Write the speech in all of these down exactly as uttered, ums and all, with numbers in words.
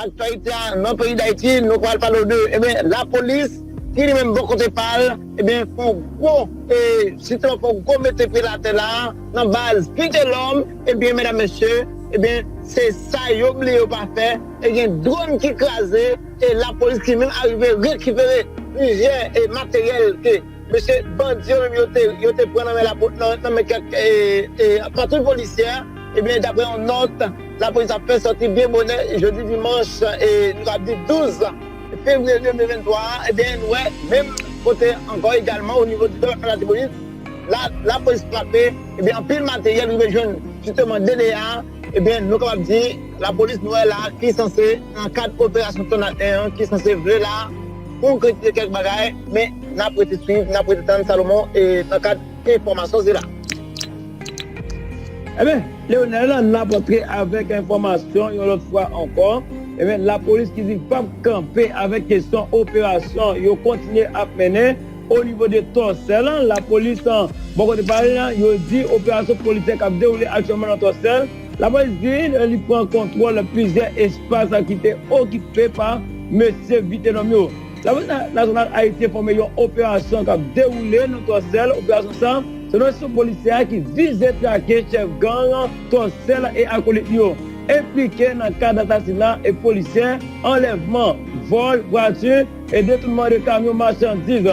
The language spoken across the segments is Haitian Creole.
aktyalite a nan peyi Dayiti, nou pral pale w de, ebyen, lapolis, ki li menm bò kote pa l, ebyen, fè yon gwo, e, jistèman fè yon gwo mete pye l atè la, nan baz Vitelhomme, ebyen, medam, mesye, ebyen, se sa yo bliye yo pa fè, e gen dwòn ki kraze, e lapolis ki menm arive rekipere plizyè, e, materyèl ke mesye bandi yo menm yo te, yo te pran nan men lapo-, nan, nan men kèk, e, e, patwouy polisyè, ebyen, daprè yon nòt, lapolis ap fè sòti byen bonè jodi dimanch, e, nou ka di douz fevriye de mil venntwa a, ebyen, nou wè, menm kote ankò egalman, o nivo di depatman Latibonit, la, lapolis frape, ebyen, anpil materyèl rive jwenn, jistèman, D D A, ebyen, nou kapab di, lapolis, nou wè la, ki sanse, nan kad operasyon Tònad en an, ki sanse vle la, konkretize kèk bagay, men n ap rete swiv, n ap rete tann Salomon, e nan kad enfòmasyon sila. Ebyen, Leonel, n ap antre avèk enfòmasyon yon lòt fwa ankò. Ebyen, lapolis ki di p ap kanpe avèk kesyon operasyon yo kontinye ap mennen o nivo de Tòsèl. Lapolis, bò kote pa l, yo di operasyon polisyè k ap dewoule aktyèlman nan Tòsèl. Lapolis di li pran kontwòl plizyè espas ki te okipe pa mesye Vitelhomme yo. Lapolis na-, nasyonal Ayiti enfòme yon operasyon k ap dewoule nan Tòsèl. Operasyon sa, se yon aksyon polisyè ki vize trake chèf gang Tòsèl e akolit yo enplike nan kad asasina e polisyè, anlèvman, vòl vwati e detounman de kamyon machandiz.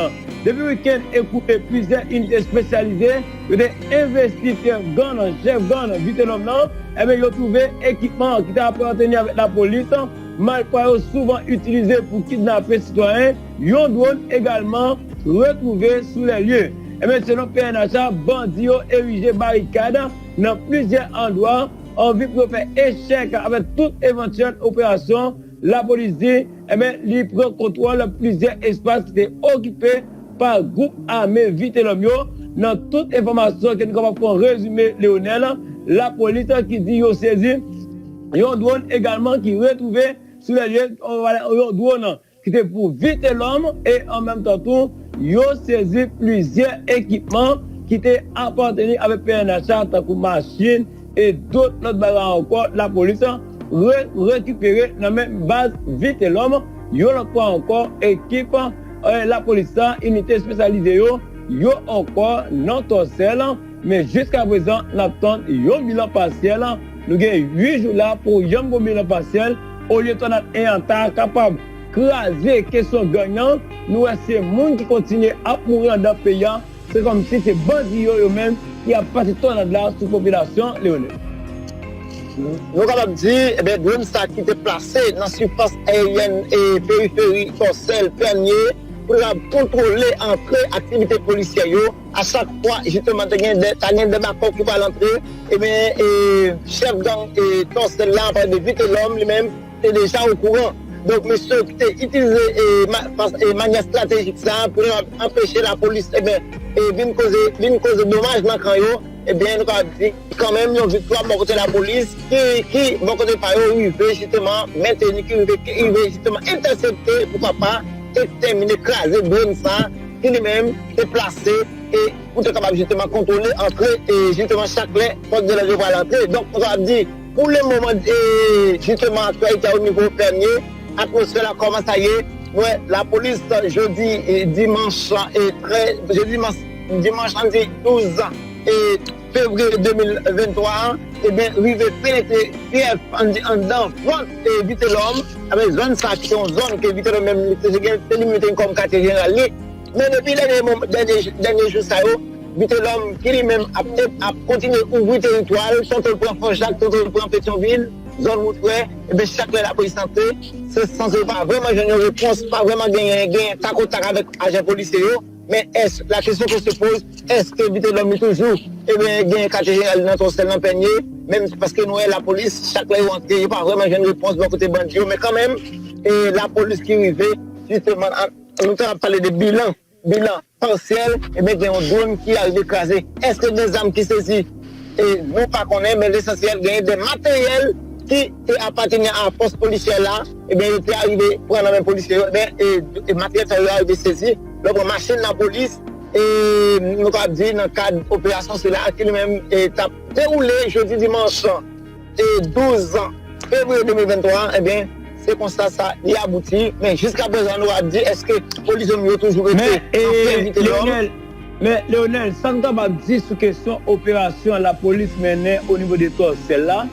Depi wikenn ekoule, plizyè inite espesyalize yo te envesti chèf gang, chèf gang Vitelhomme nan, ebyen, yo twouve ekipman ki te apateni avèk lapolis, malfwa yo souvan itilize pou kidnape sitwayen, yon dwòn egalman retwouve sou lè lye. Ebyen, selon P N H, bandi yo erije barikad nan plizyè andwa, an vi pou yo fè echèk avèk tout evantyèl operasyon. Lapolis di, ebyen, li pran kontwòl plizyè espas ki te okipe pa gwoup ame Vitelhomme yo. Nan tout enfòmasyon ke nou kapab fè yon rezime, Leonel, lapolis ki di yo sezi yon dwòn egalman ki retwouve sou lè lye, yon dwòn ki te pou Vitelhomme, e an menm tan tou, yo sezi plizyè ekipman ki te apateni avèk P N H, tankou machin e dòt lòt bagay ankò. Lapolis re-, rekipere nan men baz Vitelhomme. Yon lòt fwa ankò, ekip, eh, lapolis la, inite espesyalize yo, yo ankò nan Tòsèl. Men jiskaprezan, n ap tann yon bilan pasyèl. Nou gen uit jou la pou yon bon bilan pasyèl. Olye Tònad en an ta kapab kraze kesyon gang nan, nou wè se moun ki kontinye ap mouri anndan peyi a. Se kòmsi se bandi yo, yo menm, ki ap pase tònad la sou popilasyon, Leonel. Nou kapab di, ebyen, dwòn sa ki te plase nan sifas ayeryèn e periferi Tòsèl, Pènye, pou l ap kontwole antre aktivite polisyè yo, a chak fwa, jistèman, te gen de, ta gen debakò ki pral antre, ebyen, e, chèf gang, e, Tòsèl la, an pale de Vitelhomme, li menm, te deja okouran. Donk, mesye yo ki te itilize, e, ma-, pas-, e, manyè estratejik sa a pou yo anpeche lapolis, ebyen, e, vin koze, vin koze domaj nan kan yo, ebyen, nou ka di, kanmenm, yon viktwa bò kote lapolis, ki, ki, bò kote pa yo, rive, jistèman, mentni, ki rive, ki rive, jistèman, entèsepte, poukwa pa, ekstèmine, kraze dwòn sa, ki li menm te plase, e pou te kapab, jistèman, kontwole antre, e, jistèman, chak lè fòs de lòd yo pral antre. Donk, nou kapab di, pou le moman, e, jistèman, aktyalite a o nivo Pènye, atmosfè la, kòman sa ye, nou wè, lapolis, jodi, e, dimanch, e, trè, jodi, dimanch, dimanch, ann di douz, e, fevriye de mil venntwa a, ebyen, rive penetre fyèf, ann di, anndan vant, e, Vitelhomme, avèk zòn sa ki se yon zòn ke Vitelhomme menm, li te gen, te li menm te gen kòm katye jeneral li. Men depi dènye moman, dènye, dènye jou sa yo, Vitelhomme, ki li menm ap, ap kontinye ouvri teritwa l, tanto l pran Fò Jak, tanto l pran Petyonvil, zòn Wout Vè, ebyen, chak lè lapolis antre, se sanse yo pa vrèman jwenn yon repons, pa vrèman genyen, genyen takotak avèk ajan polisyè yo. Men èske, la kesyon ke se poze, èske Vitelhomme li toujou, ebyen, gen katye jeneral nan Tòsèl nan Pènye, menm paske nou wè lapolis, chak lè yo antre, yo pa vrèman jwenn repons bò kote bandi yo, men kanmenm, e lapolis ki rive, jistèman, an, nou te ap pale de bilan, bilan pasyèl, ebyen, gen yon dwòn ki arive kraze. Èske gen zam ki sezi? E nou pa konnen, men lesansyèl, genyen de materyèl ki te apateni a fòs polisyè la, ebyen, yo te arive pran nan men polisye yo, ebyen, e, e materyèl sa yo arive sezi. Lè w pran machin lapolis, e nou ka di nan kad operasyon sila ki li menm, e, t ap dewoule jodi dimanch, e, douz fevriye de mil venntwa, ebyen, se konsta sa li abouti, men jiska prezan nou ap di èske polisye nou yo toujou rete anfen vitelòm? Men Leonel, men Leonel, sa n kapab di sou kesyon operasyon lapolis mennen o nivo de Tòsèl la,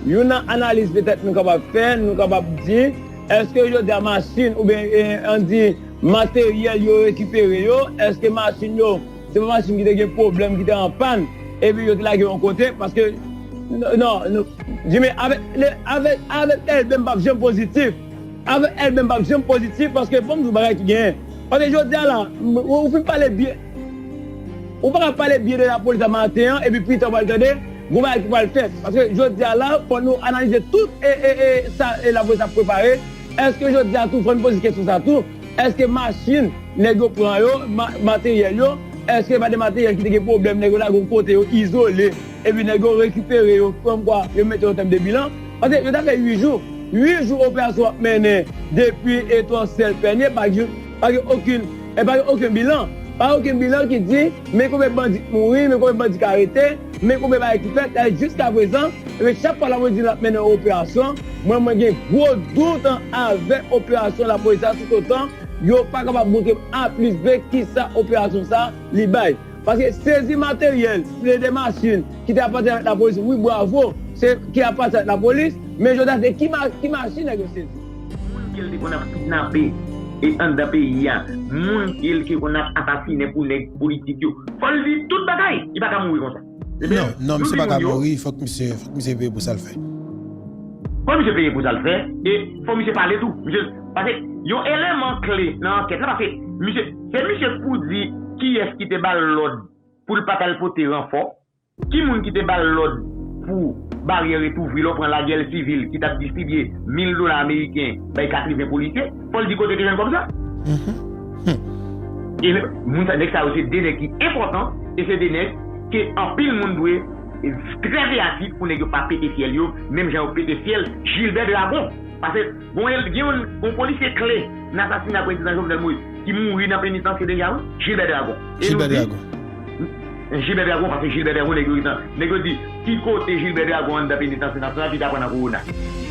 youn nan analiz petèt nou kapab fè, nou kapab di, èske jodi a machin oubyen, eh, ann di, materyèl yo rekipere yo, èske machin yo, se pa machin ki te gen pwoblèm, ki te an pàn, epi yo te lage yon kote, paske, non, non, non, Jimmy, avèk, avèk, avèk Elbe, m p ap janm pozitif. Avèk Elbe, m p ap janm pozitif, paske fò m di w bagay ki genyen. Paske jodi a la, ou, ou fin pale byen, ou pa ka pale byen de lapolis a maten an, epi pita w pral tande, gon bagay ki pral fèt. Paske jodi a la, fò nou analize tout e, e, e, sa e lapolis ap prepare. Èske jodi a tou, fò n poze kesyon sa tou, èske machin nèg yo pran yo, ma-, materyèl yo, èske pa de materyèl ki te gen pwoblèm, nèg yo lage yon kote yo izole, epi nèg yo rekipere yo, kòmkwa yo mete yo an tèm de bilan? Paske yo ta fè uit jou, uit jou operasyon ap mennen depi etwa sèl pènye, pa gen, pa gen okenn, e pa gen okenn bilan. Pa gen okenn bilan ki di, men konbyen bandi k mouri, men konbyen bandi k arete, men konbyen bagay ki fèt. E jiska prezan, men chak fwa lapolis di l ap mennen yon operasyon, mwen, mwen gen gwo dout an avèk operasyon lapolis la, toutotan yo pa kapab montre m A plis B kisa operasyon sa li bay. Paske sezi materyèl, plede machin ki te ap pati avèk lapolis, wi, bravo, se ki ap pati avèk lapolis, men jodi a se ki ma-, ki machin nèg yo sezi? Moun ke l te konn ap kidnape e anndan peyi a, moun ke l te konn ap asasinen pou nèg politik yo. Fò l di tout bagay, li pa ka mouri konsa. Ebyen, non, non, misye pa ka mouri, fòk misye, fòk misye peye pou sa l fè. Fò misye peye pou sa l fè, e fò misye pale tou. Misye, paske yon eleman kle nan ankèt la, paske misye, se misye k pou di kiyès ki te ba l lòd pou l pa t al pote ranfò, ki moun ki te ba l lòd pou baryè ret ouvri, lè w pran lagèl sivil ki t ap distribye mil dola ameriken bay katreven polisye, fò l di kote te jwenn kòb sa. E moun sa, nèg sa yo se de nèg ki enpòtan, e se de nèg ke anpil moun dwe, e, trè veyatif pou nèg yo pa pete fyèl yo, menm jan yo pete fyèl Gilbert Dragon. Paske gon, gen yon, yon polisye kle nan asasina prezidan Jovenel Moïse ki mouri nan penitansye deja, wi, Gilbert Dragon. E nou di, Gilbert Dragon, paske Gilbert Dragon, nèg yo gentan, nèg yo di, ki kote Gilbert Dragon anndan penitansye nasyonal ki ta pran nan kowona?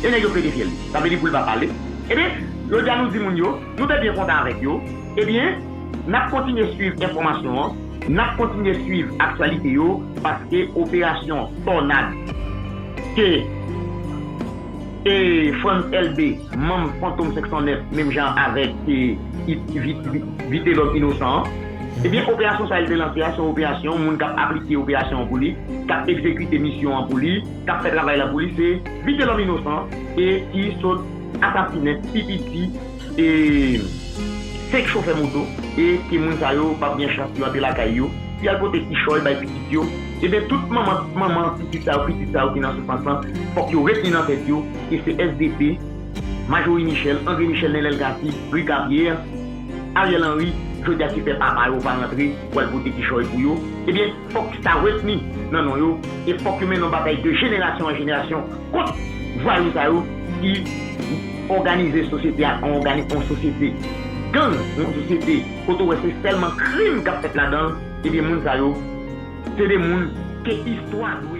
E nèg yo pete fyèl li. Sa vle di pou l pa pale. Ebyen, jodi a nou di moun yo, nou te byen kontan avèk yo. Ebyen, n ap kontinye swiv enfòmasyon an, n ap kontinye swiv aktyalite yo, paske operasyon Tònad ke, e, Frantz Elbé, manm Fantom senk san nèf, menm jan avèk, e, it-, vit-, vit-, Vitelòm Inosan an. Ebyen, operasyon sa a, l te lanse a, se yon operasyon, moun k ap aplike operasyon an pou li, k ap egzekite misyon an pou li, k ap fè travay la pou li, se Vitelòm Inosan, e ki sot asasinen pi piti, e, senk chofè moto, e ke moun sa yo p ap gen chans yo antre lakay yo, pou y al pote kichòy bay pitit yo. Ebyen, tout manman, manman pitit sa yo, pitit sa yo ki nan soufrans lan, fòk yo retni nan tèt yo ke se S D P, Majorie Michel, André Michel, Nenel Cassy, Ricard Pierre, Ariel Henry, jodi a ki fè papa yo pa rantre pou al pote kichòy pou yo. Ebyen, fòk sa retni nan non yo, e fòk yo mennen yon batay de jenerasyon an jenerasyon kont vwayou sa yo ki òganize sosyete a, an ògani-, an sosyete gang, yon sosyete kote w wè se sèlman krim k ap fèt ladan l. Ebyen, moun sa yo, se de moun ke istwa dwe